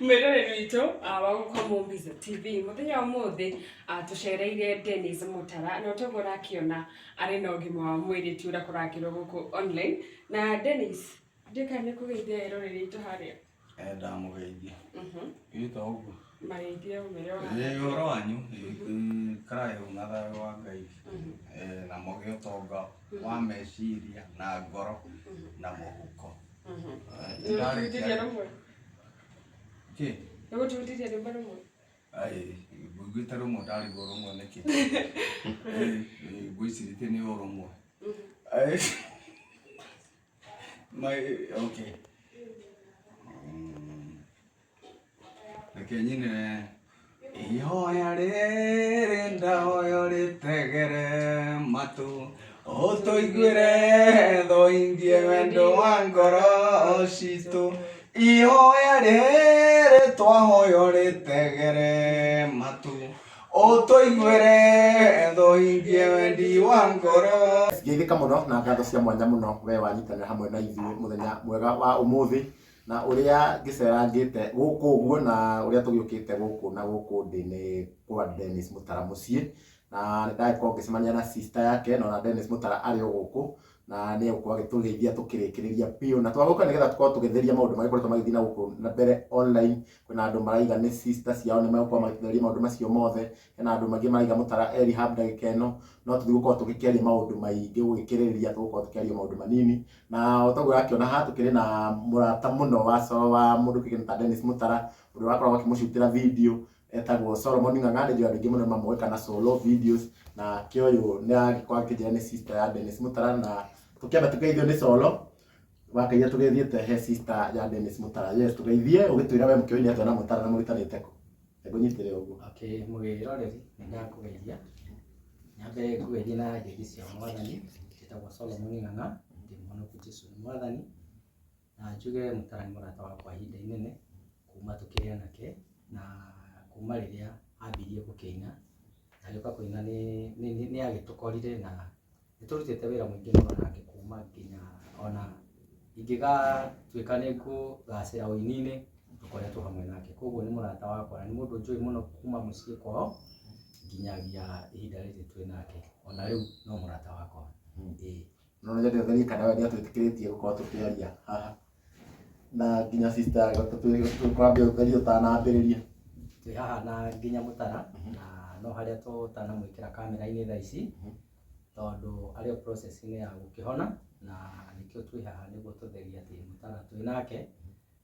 Mwĩroreri witũ wa gũkũ Movies TV, mũthenya wa ũmũthĩ tũcereire Dennis Mũtara, na toguo ũrakĩona arĩ na ũgima wa mwĩrĩ ti ũrĩa kũrakĩrwo gũkũ online. Na Dennis, ndĩka nĩ kũgeithia eroreri aitũ harĩa. Ndamũgeithia. Ĩĩ to ũguo. Mageithie ũmere wa. Ĩĩ ũhoro wanyu, ikarai hau na thayũ wa Ngai. Na mũgĩe ũtonga wa meciria na ngoro na mũhuko. Nĩgũtũhutĩria rũmwe. Kĩ? Nĩgũtũhutĩria rwĩmbo rũmwe. Ai, ngũiguĩte rũmwe ndarigwo rũmwe nĩkĩ? Ngwĩcirĩtie nĩ ũrũmwe. Ai, my, okay. Reke nyine ihoya rĩrĩ ndahoya rĩtegere matũ ũtũiguĩre tũhingie wendo wa ngoro citũ. Ihoya rĩrĩ twahoya rĩtegere matũ ũtũiguĩre tũhingie wendi wa ngoro. Geithĩka mũno na ngatho cia mwanya mũno we wanyitanĩra hamwe na ithuĩ mũthenya mwega wa ũmũthĩ. Na ũrĩa ngĩcerangĩte gũkũ ũguo na ũrĩa tũgĩũkĩte gũkũ na gũkũ ndĩ nĩ kwa Dennis Mũtara mũciĩ. Na nĩ ndagĩkorwo ngĩcemania na sister yake na ona Dennis Mũtara arĩ o gũkũ na nĩ egũkorwo agĩtũgeithia tũkĩrĩkĩrĩria biũ. Na twagũka nĩgetha tũkorwo tũgĩtheria maũndũ marĩa makoretwo magĩthiĩ na gũkũ na mbere online. Kwĩna andũ maraiga nĩ sister ciao nĩ megũkorwo magĩtũtheria maũndũ macio mothe. Hena andũ mangĩ maraiga Mũtara e rehab ndagĩka ĩno. No tũthiĩ gũkorwo tũgĩkĩaria maũndũ maingĩ gũgĩkĩrĩrĩria tũgũkorwo tũkĩaria maũndũ manini. Na o taguo ũrakĩona haha tũkĩrĩ na mũrata mũno wa wa mũndũ kĩgeni ta Dennis Mũtara, ũrĩa ũrakoragwo akĩmũcutĩra video etagwo Solomon Ng'ang'a, nĩ njũĩ andũ aingĩ mũno mamũĩ kana Solo Videos. Na ke ũyũ nĩ aragĩkorwo akĩnjĩra nĩ sister ya Dennis Mũtara, na tũkĩamba tũgeithio nĩ Solo wakaire tũgĩthiĩte he sister ya Dennis Mũtara. Yes, tũgeithie ũgĩtwĩra we mũkĩũĩ nĩ atĩa na Mũtara na mũritanĩte kũ. Ngũnyitĩre ũguo. Okay, mũgĩroreri nĩ ndakũgeithia. Nyambe ngũgeithie na ngeithi cia Mwathani. Njĩtagwo Solomon Ng'ang'a, ndĩ mũhonoku Jesũ nĩ Mwathani. Na njuge Mũtara nĩ mũrata wakwa ihinda inene, kuma tũkĩrĩ anake, na kuma rĩrĩa ambirie gũkĩina. Na agĩũka kũina nĩ agĩtũkorire na nĩ tũrutĩte wĩra mũingĩ mũno nake kuma nginya ona ingĩgatuĩka nĩ ngũgacĩra ũini-inĩ tũkoretwo hamwe nake. Koguo nĩ mũrata wakwa na nĩ mũndũ njũĩ mũno kuma mũciĩ kwao nginyagia ihinda rĩrĩ twĩ nake. Ona rĩu no mũrata wakwa. Ĩĩ. No nyende ũtherie kana we nĩatwĩtĩkĩrĩtie gũkorwo tũkĩaria haha na nginya sister kwambia ũtherie ũtanambĩrĩria. Twĩ haha na nginya Mũtara na no harĩa tũtanamwĩkĩra kamera-inĩ thaa ici tondũ arĩ o process-inĩ ya gũkĩhona na nĩkĩo twĩ haha nĩguo tũtherie atĩ Mũtara twĩ nake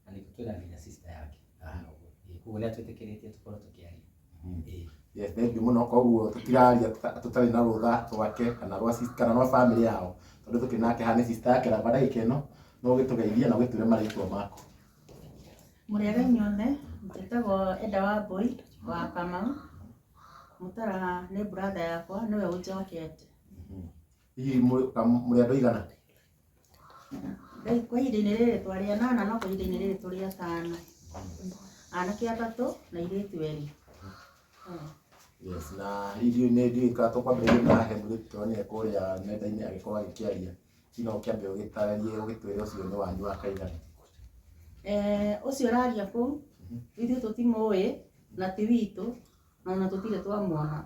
na nĩkĩo twĩna nginya sister yake haha ũguo. Ĩĩ, koguo nĩ atwĩtĩkĩrĩtie tũkorwo tũkĩaria. Ĩĩ. Yes, thank you mũno. Koguo tũtiraria tũtarĩ na rũtha rwake kana rwa kana rwa family yao, tondũ tũkĩrĩ nake haha nĩ sister yake na kwa ndagĩka ĩno no ũgĩtũgeithie na ũgĩtwĩre marĩtwa maku. Mũrĩega inyuothe, njĩtagwo Eda Wambũi wa Kamau. Mũtara nĩ brother yakwa, nĩwe ũnjokete. Hihi mũrĩ andũ aigana? Rĩu kwa ihinda-inĩ rĩrĩ twarĩ anana no kwa ihinda-inĩ rĩrĩ tũrĩ atano. Anake atatũ na airĩtu erĩ. Yes, na hihi nĩ ndiũĩ kana tũkwambĩrĩria na he mũirĩtu tũronire kũrĩa nenda-inĩ agĩkorwo agĩkĩaria. Hihi no ũkĩambe ũgĩtarĩrie ũgĩtwĩre ũcio nĩ wanyu wa kaigana? Ũcio ũraria kũu, ithuĩ tũtimũĩ na ti witũ. Na ona tũtirĩ twamuona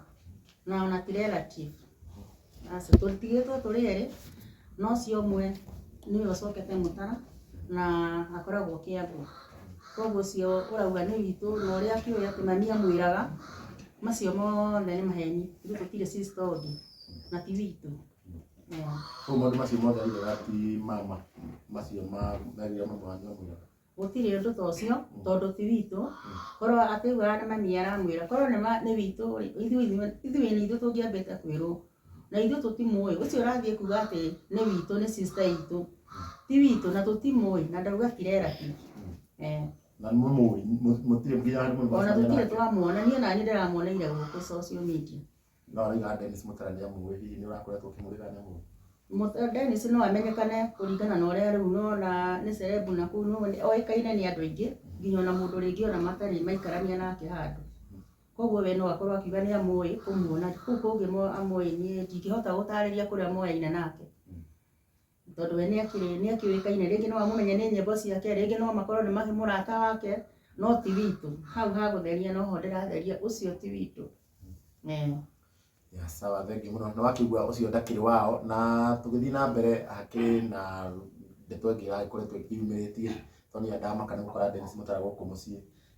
na ona ti relative. Aca, tũtigĩtwo tũrĩ erĩ no ũcio ũmwe nĩwe ũcokete Mũtara na akoragwo Kĩambu. Koguo ũcio ũrauga nĩ witũ na ũrĩa akĩũĩ atĩ mami amwĩraga, macio mothe nĩ maheni, ithuĩ tũtirĩ sister ũngĩ na ti witũ. Koguo maũndũ macio mothe araugaga ti mama macio ma merire mama wanyu amwĩraga? Gũtirĩ ũndũ ta ũcio tondũ ti witũ. Korwo atĩ augaga nĩ mami aramwĩra, korwo nĩ witũ rĩ, ithuĩ nĩ ithuĩ tũngĩambĩte kwĩrwo. Na ithuĩ tũtimũĩ. Ũcio ũrathiĩ kuga atĩ nĩ witũ, nĩ sister itũ, ti witũ na tũtimũĩ na ndauga ti relative. Na nĩ mũmũĩ, mũtirĩ nginya handũ mũrĩ Ona tũtirĩ nake? twamuona, niĩ onaniĩ ndĩramuoneire gũkũ social media. No arauga Dennis Mũtara nĩ amũĩ, hihi nĩ ũrakoretwo ũkĩmũrĩra nĩ amũĩ? Dennis no amenyekane kũringana na ũrĩa rĩu nĩwona nĩ celeb na kũu oĩkaine nĩ andũ aingĩ nginya ona mũndũ rĩngĩ ona matarĩ maikarania nake handũ. Koguo we no akorwo akiuga nĩ amũĩ kũmuona, kũu kũngĩ amũĩ niĩ ndingĩhota gũtarĩria kũrĩa moyaine nake. Tondũ we nĩ akĩũĩkaine, rĩngĩ no amũmenye nĩ nyĩmbo ciake, rĩngĩ no makorwo nĩ mũrata wake. No ti witũ hau ha gũtheria noho ndĩratheria ũcio ti witũ. Ya, sawa, thengiũ mũno. Nĩ wakĩigua ũcio ndakĩrĩ wao. Na tũgĩthiĩ na mbere hakĩrĩ na ndeto ĩngĩ ĩragĩkoretwo ĩkĩyumĩrĩtie tondũ niĩ ndamaka nĩ gũkora Dennis Mutara gũkũ mũciĩ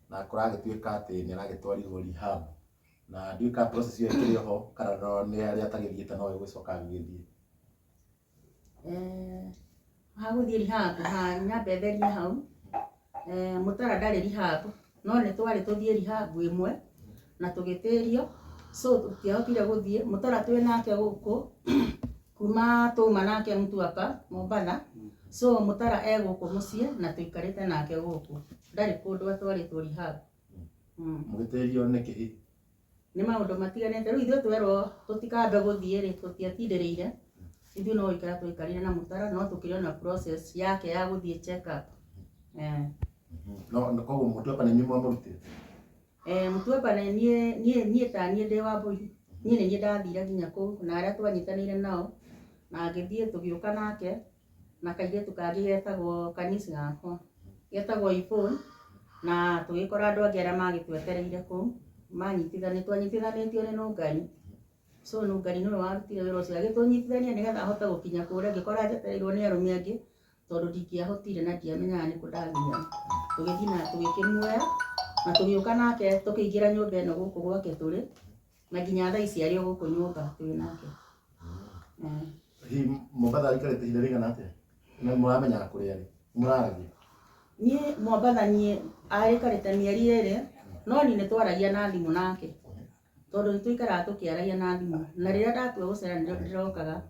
na kũragĩtuĩka atĩ nĩ aragĩtwarirwo rehab na ndiũĩ kana process ĩyo ĩkĩrĩ oho kana no nĩ harĩa atagĩthiĩte no ĩgũcoka agĩgĩthiĩ. Ha gũthiĩ rehab ha nyambe therie hau. Mutara ndarĩ rehab no nĩ twarĩ tũthiĩ rehab ĩmwe na tũgĩtĩrio, so tũtiahotire gũthiĩ. Mutara twĩ nake gũkũ kuma twauma nake Mtwapa Mombatha, so Mutara e gũkũ mũciĩ na tũikarĩte nake gũkũ, ndarĩ kũndũ atwarĩtwo rehab. Mũgĩtĩrio nĩkĩ hihi? Nĩ maũndũ matiganĩte. Rĩu ithuĩ twerwo tũtikambe gũthiĩ rĩ, tũtiatindĩrĩire, ithuĩ no gũikara twaikarire na Mutara no tũkĩrĩ ona process yake ya gũthiĩ check up. No koguo Mtwapa nĩ inyuĩ mwamũrutire? Mtwapa nĩ niĩ ta niĩ ndĩ Wambũi, niĩ nĩ niĩ ndathire nginya kũu na arĩa twanyitanĩire nao na ngĩthiĩ tũgĩũka nake na kairĩtu kangĩ getagwo kanisi gakwa getagwo Yvonne, na tũgĩkora andũ angĩ arĩa magĩtwetereire kũu twanyitithanĩtio nĩ Nũngari. So Nũngari nĩwe warutire wĩra ũcio agĩtũnyitithania nĩgetha ahote gũkinya kũrĩa, ngĩkora njetereirwo nĩ arũme angĩ tondũ ndingĩahotire na ndiamenyaga nĩkũ ndathiaga. Tũgĩthiĩ na tũgĩkĩmuoya na tũgĩũka nake tũkĩingĩra nyũmba ĩno gũkũ gwake tũrĩ na nginya thaa ici arĩ o gũkũ nyũmba twĩ nake. Hihi Mombatha aikarĩte ihinda rĩigana atĩa? Na mũramenyaga kũrĩa arĩ? Mũraragia? Niĩ Mombatha niĩ aikarĩte mĩeri ĩrĩ no niĩ nĩ twaragia na thimũ nake tondũ nĩ tũikaraga tũkĩaragia na thimũ na rĩrĩa ndatua gũcera nĩrĩo ndĩrokaga.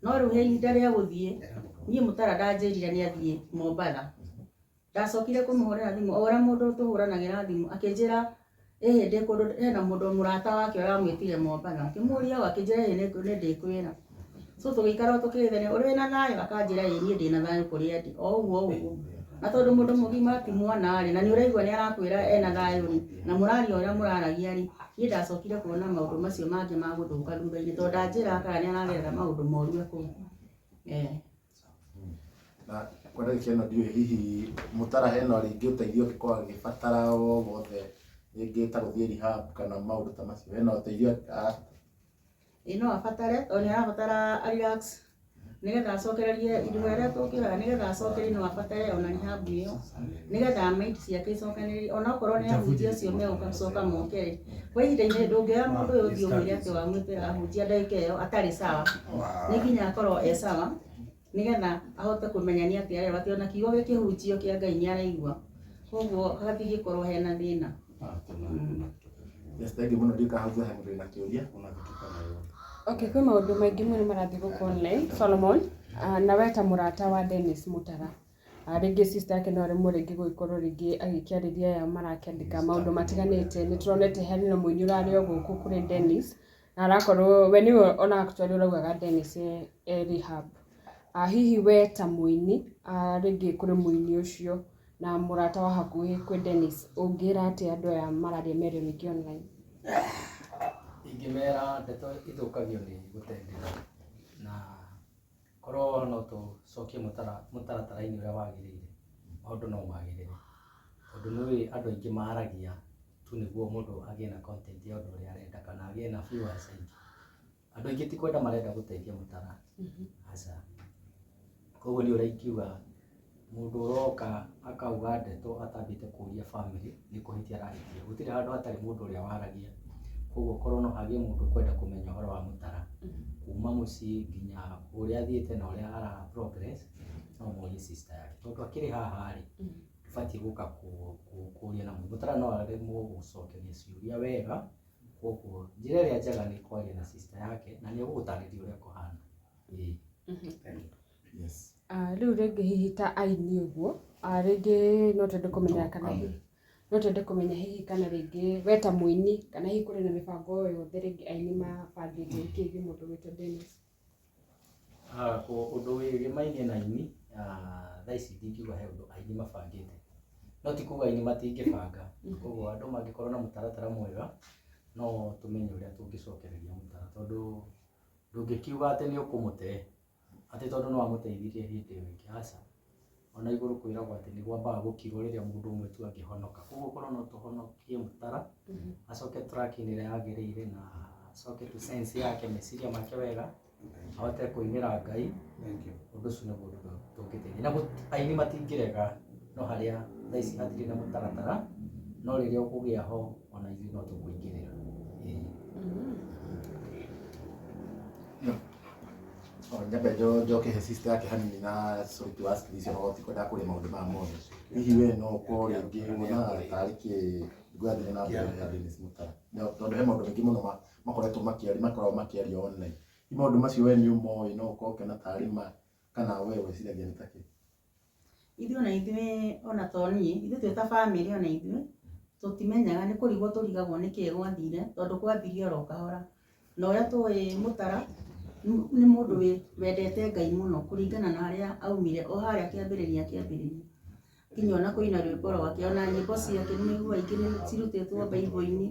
No rĩu he ihinda rĩa gũthiĩ niĩ Mutara ndanjĩrire nĩ athiĩ Mombatha. Ndacokire kũmũhũrĩra thimũ o ũrĩa mũndũ tũhũranagĩra thimũ akĩnjĩra ĩhĩ ndĩ kũndũ hena mũndũ mũrata wake ũramwĩtire Mombatha. Ngĩmũria ũ akĩnjĩra ĩhĩ nĩ ndĩkwĩra. So tũgĩikara o tũkĩgeithania ũrĩ wĩna thayũ akanjĩra ĩĩ niĩ ndĩna thayũ kũrĩa ndĩ o ũguo ũguo. Na tondũ mũndũ mũgima ti mwana rĩ na nĩ ũraigua nĩ arakwĩra ena thayũ rĩ na mũraria ũrĩa mũraragia rĩ, niĩ ndacokire kuona maũndũ macio mangĩ ma gũthũka thutha-inĩ tondũ ndanjĩraga kana nĩ aragerera maũndũ moru e kũu. Na kwa ndagĩka ĩno ndiũĩ hihi Mutara hena rĩngĩ ũteithio ũngĩkorwo agĩbatara o wothe rĩngĩ ta gũthiĩ rehab kana maũndũ ta macio, hena ũteithio arabatara? Ĩĩ no abatare tondũ nĩ arabatara a relax nĩgetha acokererie indo ĩrĩa tũngĩoya nĩgetha acokererie no abatare ona rehab ĩyo nĩgetha mind ciake icokanĩrĩrie onakorwo nĩ ahunjia acio megũcoka moke rĩ, kwa ihinda-inĩ ndũngĩoya mũndũ ũyũ ũthiĩ ũmwĩre atĩ wamwĩtĩra ahunjia ndagĩka ĩyo atarĩ sawa, nĩ nginya akorwo e sawa nĩgetha ahote kũmenya nĩ atĩa arerwo atĩ ona kiugo gĩkĩhunjio kĩa Ngai nĩ araigua, koguo hatingĩkorwo hena thĩna. Yes, thengiũ mũno. Ndiũĩ kana hau he mũndũ wĩna kĩũria. Okay, kwĩ maũndũ maingĩ mũno marathiĩ gũkũ online Solomon, na we ta mũrata wa Dennis Mutara, rĩngĩ sister yake no aremwo rĩngĩ gũgĩkorwo rĩngĩ agĩkĩarĩria aya marakĩandĩka maũndũ matiganĩte. Nĩ tũronete harĩ na mũini ũrarĩ o gũkũ kũrĩ Dennis na arakorwo we nĩwe ona actually ũraugaga Dennis e rehab. Hihi we ta mũini, rĩngĩ kũrĩ mũini ũcio na mũrata wa hakuhĩ kwĩ Dennis, ũngĩra atĩa andũ aya mararia mĩario mĩingĩ online? Ingĩmera ndeto ithũkagio nĩ gũtendera na korwo no tũcokie mũtaratara-inĩ ũrĩa wagĩrĩire maũndũ no magĩrĩre tondũ nĩũĩ andũ aingĩ maragia tu nĩguo mũndũ agĩe na content ya ũndũ ũrĩa arenda kana agĩe na viewers aingĩ. Andũ aingĩ ti kwenda marenda gũteithia Mutara, aca. Koguo niĩ ũrĩa ingiuga mũndũ ũroka akauga ndeto atambĩte kũria family nĩ kũhĩtia arahĩtia. Gũtirĩ handũ hatarĩ mũndũ ũrĩa waragia. Koguo korwo no hagĩe mũndũ ũkwenda kũmenya ũhoro wa Mutara kuma mũciĩ nginya ũrĩa athiĩte na ũrĩa ara progress no morie sister yake tondũ akĩrĩ haha rĩ ndũbatiĩ gũka kũria na Mutara no aremwo gũgũcokeria ciũria wega. Koguo njĩra ĩrĩa njega nĩ kwaria na sister yake na nĩ egũgũtarĩria ũrĩa kũhana. Ĩĩ. Yes. Rĩu rĩngĩ hihi ta aini ũguo, rĩngĩ no twende kũmenya kana hihi no twende kũmenya hihi kana rĩngĩ we ta mũini kana hihi kũrĩ na mĩbango o yothe rĩngĩ aini mabangĩte ĩkĩgiĩ mũndũ gwĩtwo Dennis? Ũndũ wĩgĩmainie na aini thaa ici ndingiuga he ũndũ aini mabangĩte no ti kuga aini matingĩbanga. Koguo andũ mangĩkorwo na mũtaratara mwega no tũmenye ũrĩa tũngĩcokereria Mutara tondũ ndũngĩkiuga atĩ nĩ ũkũmũte atĩ tondũ nĩ wamũteithirie hĩndĩ ĩyo ĩngĩ, aca. Ona igũrũ kwĩragwo atĩ nĩ gwambaga gũkirwo rĩrĩa mũndũ ũmwe tu angĩhonoka. Koguo korwo no tũhonokie Mũtara, acoke track-inĩ ĩrĩa yagĩrĩire na acoke to sense yake meciria make wega, ahote kũinĩra Ngai. Ũndũ ũcio nĩguo ũndũ tũngĩteithia. Na aini matingĩrega, no harĩa thaa ici hatirĩ na mũtaratara, no rĩrĩa ũkũgĩa ho ona ithuĩ no tũkũingĩrĩra. Ĩĩ. Oh, nyambe njoke he sister yake hanini na sorry to ask this, no tikwenda kũrĩa maũndũ maya mothe. Hihi we no ũkorwo rĩngĩ wonaga tarĩ kĩ ngwathiĩ na mbere ya Dennis Mutara? No, tondũ he maũndũ maingĩ mũno makoretwo makĩario, makoragwo makĩario online. Hihi maũndũ macio we nĩ ũmoĩ, no ũkorwo ũkĩona tarĩ ma, kana we wĩciragia nĩ takĩ? Ithuĩ ona ithuĩ ona to niĩ, ithuĩ twĩ ta bamĩrĩ ona ithuĩ tũtimenyaga, nĩ kũrigwo tũrigagwo nĩkĩĩ gwathire, tondũ kwambirie oro kahora. Na ũrĩa tũĩ Mũtara nĩ mũndũ wendete Ngai mũno kũringana na harĩa aumire, o harĩa kĩambĩrĩria kĩambĩrĩria. Nginya ona kũina rwĩmbo rwake, ona nyĩmbo ciake nĩ ũiguaga ingĩ nĩ cirutĩtwo Bible-inĩ.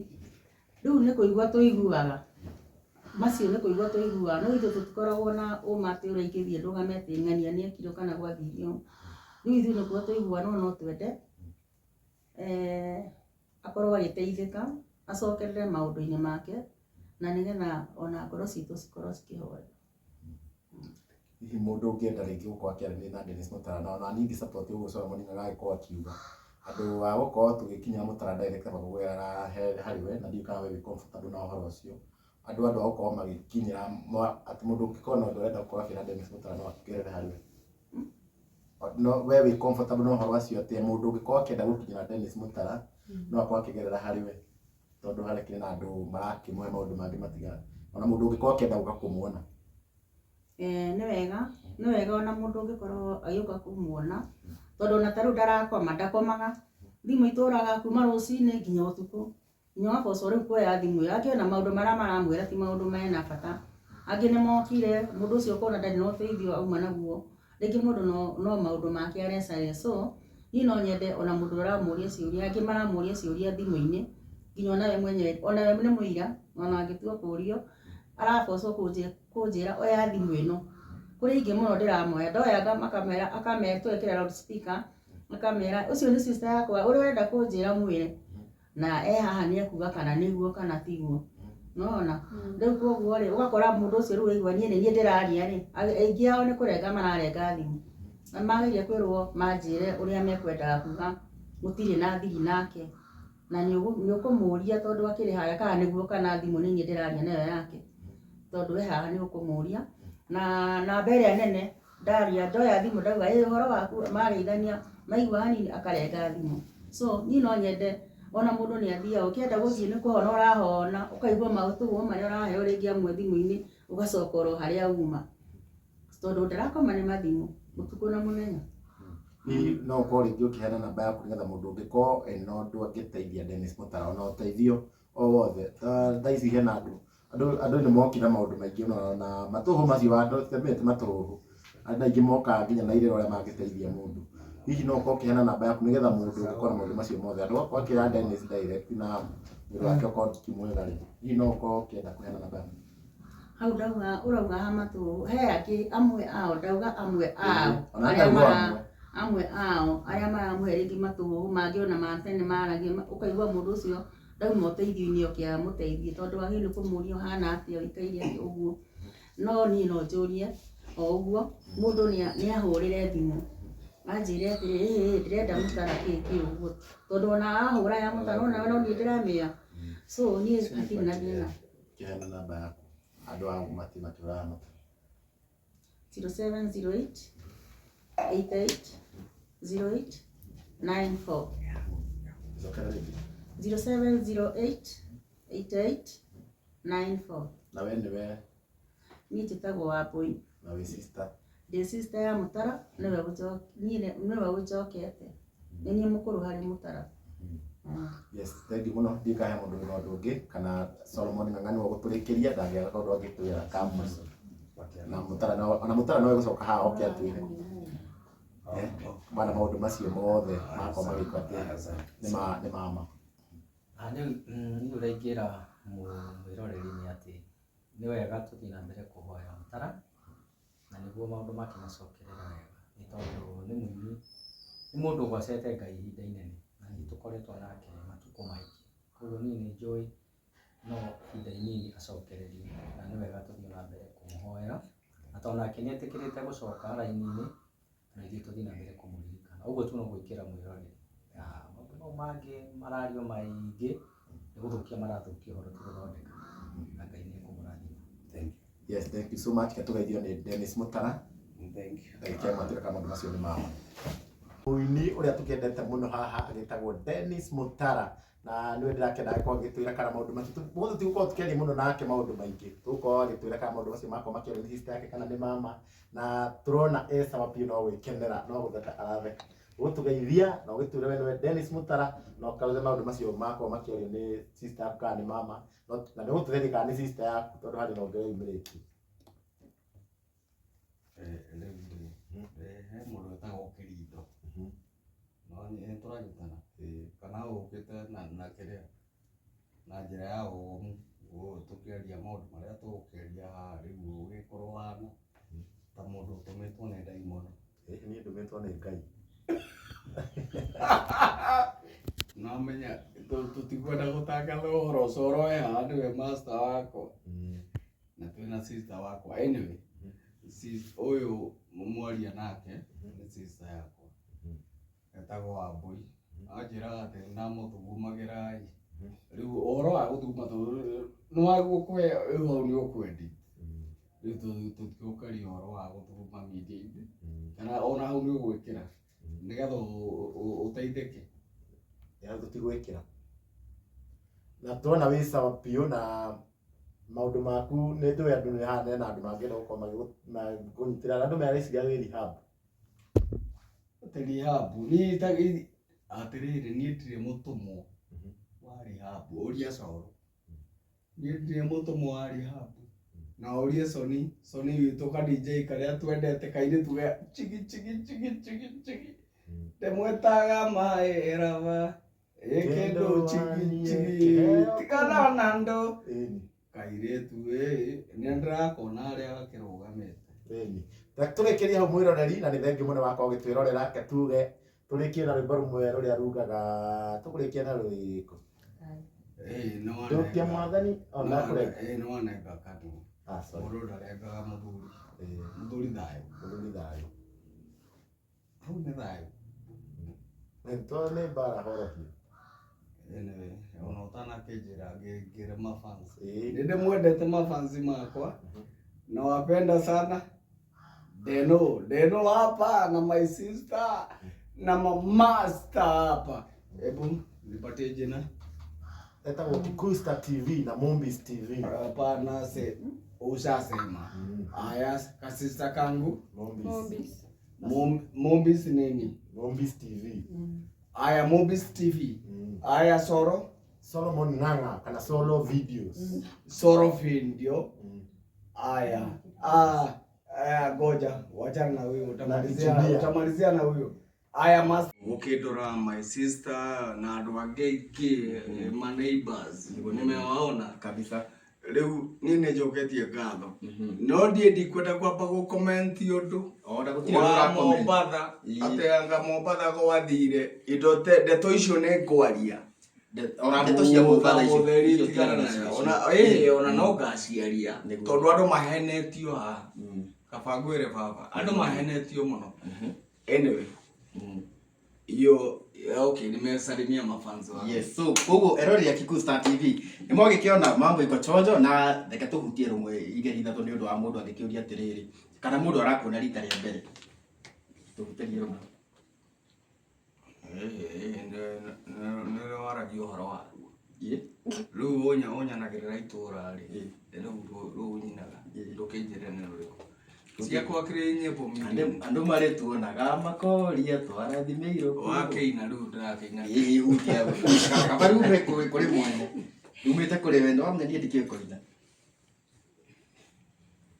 Rĩu nĩ kũigua tũiguaga, macio nĩ kũigua tũiguaga, no ithuĩ tũtikoragwo na ũma atĩ ũrĩa ingĩthiĩ ndũgame atĩ ng'ania nĩ ekire kana gwathire ũũ. Rĩu ithuĩ nĩ kũigua tũiguaga, no no twende akorwo agĩteithĩka, acokerere maũndũ-inĩ make, na nĩgetha ona ngoro citũ cikorwo cikĩhorera. Hihi mũndũ ũngĩenda rĩngĩ gũkorwo akĩaranĩria na Dennis Mutara, na ona niĩ ingĩ support ũguo Solomon agagĩkorwo akiuga, andũ a gũkorwo tũgĩkinyĩra Mutara direct kũgerera harĩ we, na ndiũĩ kana we wĩ comfortable na ũhoro ũcio. Andũ a gũkorwo magĩkinyĩra atĩ mũndũ ũngĩkorwo na ũndũ ũrenda gũkorwo akĩra Dennis Mutara no akĩgerere harĩ we. No we wĩ comfortable na ũhoro ũcio atĩ mũndũ ũngĩkorwo akĩenda gũkinyĩra Dennis Mutara no akorwo akĩgerera harĩ we, tondũ harĩa kĩrĩ na andũ marakĩmũhe maũndũ mangĩ matigana. Ona mũndũ ũngĩkorwo akĩenda gũka kũmuona. Nĩ wega, nĩ wega ona mũndũ ũngĩkorwo agĩũka kũmuona, tondũ ona ta rĩu ndarakoma, ndakomaga. Thimũ itũraga kuma rũcinĩ nginya ũtukũ. Nginya ũgabocwo rĩu kuoya thimũ ĩyo. Angĩ ona maũndũ marĩa maramwĩra ti maũndũ mena bata. Angĩ nĩ mokire, mũndũ ũcio ũkona ndarĩ na ũteithio auma naguo. Rĩngĩ mũndũ no maũndũ make arecaria. So, niĩ no nyende ona mũndũ ũramũria ciũria, angĩ maramũria ciũria thimũ-inĩ, nginya onawe mwenyewe, onawe nĩ mũira, ona angĩtua kũrio, arabocwo kũnjĩra oya thimũ ĩno. Kũrĩ ingĩ mũno ndĩramoya, ndoya makamera, akamera twekĩra loudspeaker, akamera ũcio nĩ sister yakwa, ũrĩa ũrenda kũnjĩra mwĩre. Na haha nĩ ekuga kana nĩguo kana tiguo. Nĩwona? Rĩu koguo rĩ, ũgakora mũndũ ũcio rĩu aigua niĩ nĩ niĩ ndĩraria rĩ, aingĩ ao nĩ kũrenga mararenga thimũ. Na mageria kwĩrwo manjĩre ũrĩa mekwendaga kuga, gũtirĩ na thiri nake. Na nĩ ũkũmũria tondũ akĩrĩ harĩa kana nĩguo kana thimũ nĩ niĩ ndĩraria nayo yake. Tondũ we haha nĩ ũkũmũria. Na namba ĩrĩa nene ndaria, ndoya thimũ ndauga ĩ ũhoro waku, mageithania, maigua hanini akarenga thimũ. So niĩ no nyende ona mũndũ nĩ athiaga, ũkĩenda gũthiĩ nĩ kũhona ũrahona, ũkaigua maũtũgũ marĩa ũraheo rĩngĩ amwe thimũ-inĩ, ũgacoka oro harĩa uma. Tondũ ndarakoma nĩ mathimũ, ũtukũ na mũthenya. Hihi no ũkorwo rĩngĩ ũkĩheana namba yaku nĩgetha mũndũ ũngĩkorwo ena ũndũ angĩteithia Dennis Mutara, ona ũteithio o wothe. Thaa ici hena andũ, andũ nĩ mokire na maũndũ maingĩ mũno, na matũhũ macio andũ ti matũhũ. Andũ aingĩ mokaga nginya na irĩra ũrĩa mangĩteithia mũndũ. Hihi no ũkorwo ũkĩheana namba yaku nĩgetha mũndũ ũngĩkorwo na maũndũ macio mothe, andũ gũkorwo akĩra Dennis direct na mwĩrĩ wake ũkorwo ti mwega rĩ, hihi no ũkorwo ũkĩenda kũheana namba yaku? Hau ndauga ũrauga ha matũhũ, he angĩ amwe ao, ndauga amwe ao, Ona arĩa ndauga mara amwe. amwe ao arĩa maramũhe rĩngĩ matũhũ mangĩ ona ma tene maragia, ũkaigua mũndũ ũcio ndauma ũteithio-inĩ oke amũteithie, tondũ wagĩrĩirwo nĩ kũmũria ũhana atĩa, ũikaire atĩa ũguo. No niĩ no njũrie o ũguo, mũndũ nĩ ahũrĩre thimũ anjĩre atĩrĩ, ĩĩ ndĩrenda Mũtara kĩ kĩ ũguo, tondũ ona ahũra ya Mũtara onawe no niĩ ndĩramĩoya. So niĩ hatirĩ na thĩna. Kĩheana namba yaku, andũ a mati matũraga Mũtara. 0708 88 08 94. Cokera rĩngĩ. 0708 88 94. Na we nĩwe? Niĩ njĩtagwo Wambũi. Na wĩ sister? Ndĩ sister ya Mũtara, nĩwe ũnjokete. Nĩ niĩ mũkũrũ harĩ Mũtara. Yes, thank you mũno. Ndiũĩ kana he mũndũ wĩna ũndũ ũngĩ, kana Solomon Ng'ang'a nĩwe ũgũtũrĩkĩria, ndangĩaga kaũndũ angĩtwĩra ka mũico. Na Mũtara no, ona Mũtara no egũcoka haha oke atwĩre. Bana maũndũ macio mothe makorwo magĩkwo atĩ nĩ ma ma. Rĩu niĩ ũrĩa ingĩra mwĩroreri nĩ atĩ nĩ wega tũthiĩ na mbere kũhoya Mũtara, na nĩguo maũndũ make macokerere wega. Nĩ tondũ nĩ mũini, nĩ mũndũ ũgocete Ngai ihinda inene na nĩ tũkoretwo nake matukũ maingĩ. Koguo niĩ nĩ njũĩ no ihinda inini acokererie na nĩ wega tũthiĩ na mbere kũmũhoera. Na tondũ nake nĩ etĩkĩrĩte gũcoka raini-inĩ, na ithuĩ tũthiĩ na mbere kũmũririkana. Ũguo tu no gwĩkĩra mwĩroreri. Na maũndũ mau mangĩ marario maingĩ nĩ gũthũkia marathũkia ũhoro ti gũthondeka. Na Ngai nĩ ekũmũrathima. Thank Yes, thank you so much. Ketũgeithio nĩ Dennis Mutara. you. Thank you. Ndagĩka ĩmwe tuĩka maũndũ macio nĩ mama. Mũini ũrĩa tũkĩendete mũno haha agĩtagwo Dennis Mutara na nĩwe ndĩrakena agĩkorwo agĩtwĩra kana maũndũ macio mũthĩ tigũkorwo tũkĩaria mũno nake maũndũ maingĩ, tũgũkorwo agĩtwĩra kana maũndũ macio makorwo makĩario nĩ sister yake kana nĩ mama, na tũrona e sawa biũ no gwĩkenera no gũtheka aratheka. Ũgũtũgeithia na ũgĩtwĩre we nĩwe Dennis Mutara na ũkarore maũndũ macio makorwo makĩario nĩ sister yaku kana nĩ mama, na nĩ ũgũtũgeithia kana nĩ sister yaku tondũ harĩ na ũngĩ wĩyumĩrĩtie. Rĩu rĩ, he mũndũ wĩtagwo Kĩrindo. No nĩ tũranyitana kana ũkĩte na kĩrĩa na njĩra ya ũũmu tũkĩaria maũndũ marĩa tũgũkĩaria haha rĩu ũgĩkorwo ũhana ta mũndũ ũtũmĩtwo nĩ ndaimono. Niĩ ndũmĩtwo nĩ Ngai. No menya tũtikwenda gũtangatha ũhoro ũcio ũroe haha nĩwe master wakwa na twĩna sister wakwa. Anyway, ũyũ mwaria nake nĩ sister yakwa etagwo Wambui. Anjĩraga atĩ nĩndamũthugumagĩra ĩ, rĩu ũhoro wa gũthuguma nĩ wagũkũhe rĩu hau nĩ ũkwendi. Rĩu tũtigũkaria ũhoro wa gũthuguma media-inĩ kana ona hau nĩ ũgwĩkĩra nĩgetha ũteithĩke. Ya tũtigwĩkĩra. Na tuona wĩ sawa biũ na maũndũ maku nĩ njũĩ andũ nĩ haha na andũ mangĩenda gũkorwo magĩkũnyitĩrĩra na andũ mareciria wĩ rehab. Atĩ rehab, niĩ atĩrĩrĩ niĩ ndirĩ mũtũmwo wa rehab, ũria Coro. Niĩ ndirĩ mũtũmwo wa rehab. Na ũrie Soni, Soni witũ ka DJ karĩa twendete kairĩtu ga chigi chigi chigi chigi chigi. Ndĩmwĩtaga maĩ raba ĩkĩndũ chigi chigi tigana na andũ. Kairĩtu ĩ nĩ ndĩrakona harĩa gakĩrũgamĩte. Ĩni. Tũrĩkĩrie hau mwĩroreri na nĩ thengiũ mũno wakorwo ũgĩtwĩrorera, reke tuge tũrĩkie na rwĩmbo rũmwe rũrĩa rugaga tũkũrĩkia na rũrĩkũ? Ndokia mwathani ona kũrenga. Nĩ wanenga kanua. Ah, sorry. Mũndũ ndarengaga mũthuri. Mũthuri thayũ. Mũthuri thayũ. Hau nĩ thayũ. Nĩ nĩ mbara horohio. Anyway, ona ũtanakĩnjĩra ngĩre mafans. Nĩ ndĩmwendete mafans makwa. Nawapenda sana. Deno, Deno hapa na my sister na mamaster hapa. Hebu nipatie jina. Etagwo Kikuyu TV na Mombis TV. Hapana, se ushasema. Aya, kasista kangu Mombis. Mombis nini? Mombis TV. Aya, Mombis TV. Aya, Soro. Solomon Ng'ang'a kana Solo Videos. Soro Video. Aya. Aya, goja, wachana na huyo, utamalizia na huyo. Aya, master. Ukindora my sister na andũ angĩ aingĩ ma neighbors nimewaona kabisa. Rĩu niĩ nĩ njoketie ngatho no ndiĩ ndikwenda kwamba gũ comment ũndũ Ona gũtirĩ wa ũndũ ũra comment. Mombatha atĩ anga Mombatha gwathire indo ndeto icio nĩ ngwaria. Ona ndeto cia Mombatha icio Mũtheri icio tigana tigana nayo. nacio. Ona no ngaciaria Nĩguo. tondũ andũ mahenetio haha. Kaba ngwĩre baba andũ mahenetio mũno. Anyway, hiyo okay, nimesalimia mafans wangu. Yes, so koguo eroreri a Kikuyu Star TV nĩ mwagĩkĩona mambo iko chonjo na reke tũhutie rũmwe igeri ithatũ nĩ ũndũ wa mũndũ angĩkĩũria atĩrĩrĩ kana mũndũ arakuona rita rĩa mbere tũhutĩrie rũmwe. Nĩ waragia ũhoro waruo. Rĩu ũnyanagĩrĩra itũra rĩ, rĩu nyinaga ndũkĩnjĩre nĩ rũrĩkũ. Ciakwa kĩrĩ nyĩmbo Andũ andũ marĩtuonaga makoria twarathimĩirwo kũ. Wakĩina rĩu ndĩrakĩina. Ĩĩ hutia kaba rume kũrĩ mwene rumĩte kũrĩ we no niĩ ndikĩũĩ kũina.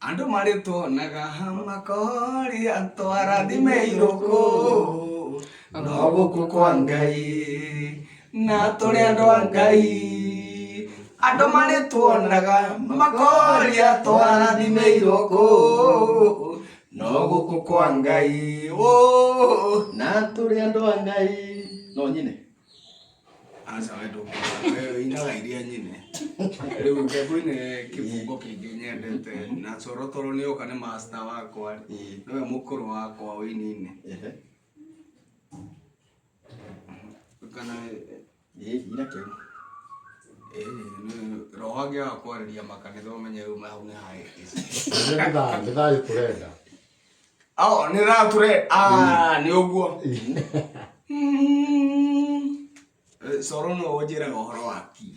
Andũ marĩtuonaga makoria twarathimĩirwo kũ, no gũkũ kwa Ngai na tũrĩ andũ a Ngai. Andũ marĩtuonaga makoria twarathimĩirwo kũ, No gũkũ kwa Ngai woo. Na tũrĩ andũ a Ngai no nyine. Aca we ndũkũina, we ũinaga iria nyine. Rĩu reke ngũinĩre kĩbungo kĩngĩ nyendete na coro tondũ nĩ oka nĩ master wakwa rĩ, nĩwe mũkũrũ wakwa ũini-inĩ. Kana Ĩĩ ina kĩu. Roho angĩaga kwarĩria makanitha ũmenye rĩu hau nĩ hahĩtĩte. Nĩ thayũ, nĩ thayũ tũrenda. Oh, nĩ thayũ tũrenda. Ah, nĩ ũguo. Coro no ũnjĩraga ũhoro wa ki.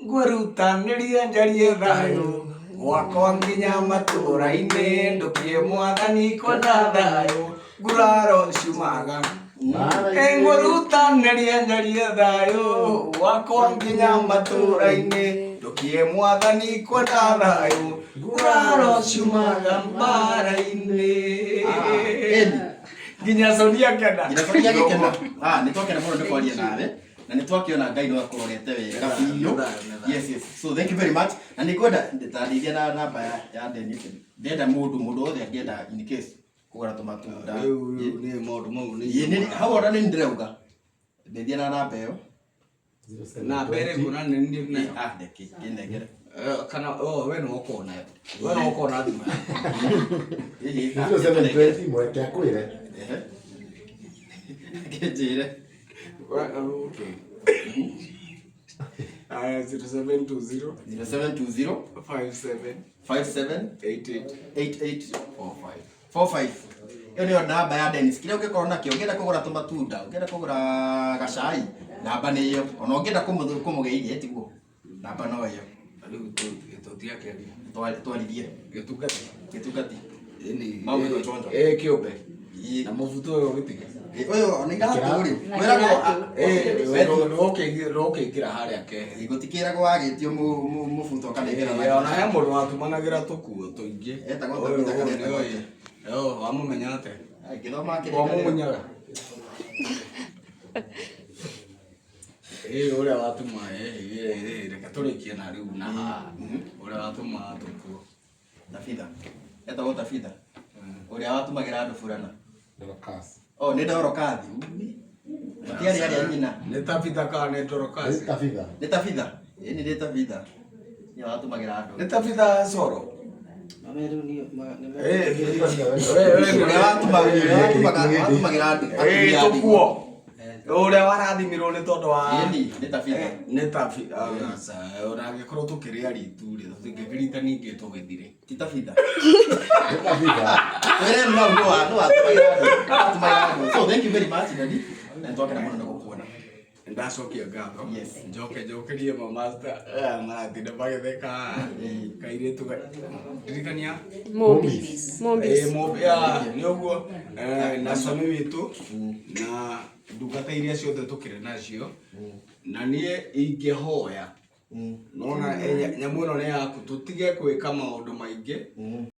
Ngwĩrutanĩria njarie thayũ gwakwa nginya matũũra-inĩ ndũkie mwathani kwenda thayũ nguraro ciumaga. Ngwĩrutanĩria njarie thayũ gwakwa nginya matũũra-inĩ ndũkie mwathani kwenda thayũ nguraro ciumaga mbara-inĩ. Nginya Sonia akena. Nginya Sonia agĩkena. Ah, nĩ twakena mũno nĩ kwaria nawe na nĩ twakĩona Ngai no akũrorete wega biũ. Yes, yes. So thank you very much. Na nĩ ngwenda ndarĩria na namba ya Dennis. Ndenda mũndũ mũndũ wothe angĩenda in case kũgũra tũmatunda. Rĩu rĩu nĩ maũndũ mau nĩ Ĩĩ, hau ona nĩ ndĩrauga. Ndeithia na namba ĩyo. Namba ĩrĩkũ na nĩ niĩ nayo? Ah, ndeke kĩnengere. Kana oh, we nĩwe ũkoragwo nayo. We nĩwe ũkoragwo na thimũ yaku. Ĩĩ, 0720 mweke akwĩre. Ehe. Kĩnjĩre. Okay. Aya, 0720 0720 57 57 88 88 45. 45. Ĩyo nĩyo namba ya Dennis. Kĩrĩa ũngĩkorwo nakĩo, ũngĩenda kũgũra tũmatunda, ũngĩenda kũgũra gacai, namba nĩ ĩyo. Ona ũngĩenda kũmũgeithia tiguo, namba no ĩyo. Rĩu tũtiakĩaria. Twaririe. Gĩtungati. Gĩtungati. Ĩni. Maũndũ gĩconjo. Ĩ kĩũmbe. Ĩĩ. Na mũbuto ũyũ ũgĩtige. Ũyũ ona iratũ rĩ. Kwĩragwo Nĩũkĩingĩra harĩa kehe. Gũtikĩragwo wagĩtio mũbuto ũkanengera. Ona he mũndũ watumanagĩra tũkuo tũingĩ. Etagwo Tabitha kana etagwo atĩa? Wamũmenya atĩa? Ngĩthoma kĩrĩkanĩro. Wamũmunyaga? Ĩĩ ũrĩa watuma ĩĩ reke tũrĩkie na rĩu na haha. Ũrĩa watuma tũkuo. Tabitha. Etagwo Tabitha. Ũrĩa watumagĩra andũ burana. Dorcas. Oh, nĩ Dorokathi. Matiarĩ arĩa nyina. Nĩ Tabitha kana nĩ Dorcas? Nĩ Tabitha. Nĩ Tabitha. Ĩĩ nĩ Tabitha. Nĩwe watumagĩra andũ. Nĩ Tabitha Coro? Ũrĩa watumagĩra andũ. Ĩĩ tũkuo. Ũrĩa warathimirwo nĩ tondũ wa Ĩni, nĩ Tabitha. Nĩ Tabitha. Ona angĩkorwo tũkĩrĩa ritu rĩ, tũtingĩkĩrita ningĩ tũgĩthire. Ti Tabitha. Nĩ Tabitha. Twĩre no no no watumagĩra andũ. So thank you very much daddy. Na nĩtwakena mũno nĩ gũkuona. Ndacokia ngatho. Yes. Njoke njokerie mamasta maratinda magĩtheka kairĩtu ndirikania Mombis. Mombis. Ĩĩ, Mombi, nĩ ũguo na coni witũ na ndungata iria ciothe tũkĩrĩ nacio na niĩ ingĩhoya nona nyamũ ĩno nĩ yaku tũtige gwĩka maũndũ maingĩ.